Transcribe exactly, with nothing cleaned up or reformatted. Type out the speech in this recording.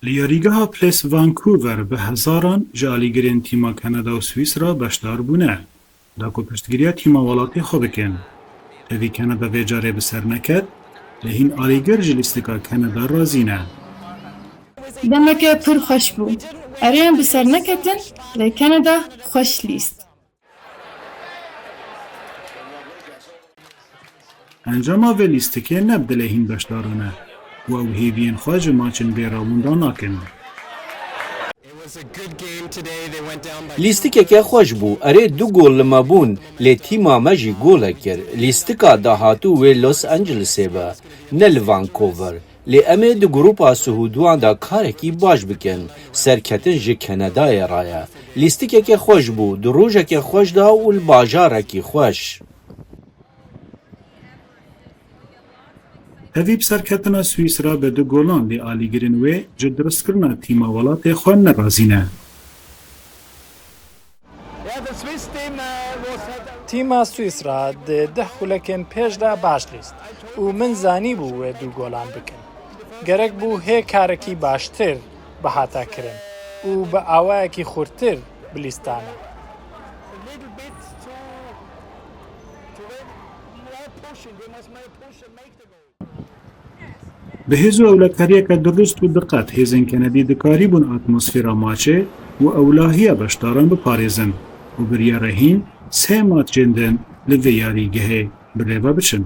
Li yarîgeha Place Vancouver bi hezaran ji alîgirên tîma Kanada û Swîsra beşdar bûne, da ku piştgiriya tîma welatê xwe bikin. Tevî Kanada vê carê bi ser neket, lê hîn alîgir ji lîstika Kanada razî ne. Demeke pir xweş bû. Erê em bi ser neketin, lê Kanada xweş lîst. Encama vê lîstikê ne bi dilê hîn beşdaran e û ew hêviyên xwe ji maçên bê rewinda nakin. Lîstikeke xweş bû. Erê du gol li me bûn, lê tîma me jî golek kir. Lîstika dahatû wê Los Angelesê be, ne li Vancouver. Lê em ê di grupa sihûduan de karekî baş bikin. Serketin ji Kenedayê re ye. Lîstikeke xweş bû, di rojeke xweş de û li bajarekî xweş. Tevî bi serketina Swîsra bi du golan lê alîgirên wê ji dirustkirina tîma welatê xwe nerazî ne. Tîma Swîsra di deh xulekên pêş de baş lîst û min zanîbû wê du golan bikin. Gerek bû hê karekî baştir bihata kirin û bi awayekî xurtir bilîstane. Bi hêz û ewlekariyeke dirust û diqet hêzên Kenedî dikarîbûn atmosfera maçê û ewlahiya beşdaran biparêzin û biryare hîn sê maçên din li vê yarîgehê bi rê ve biçin.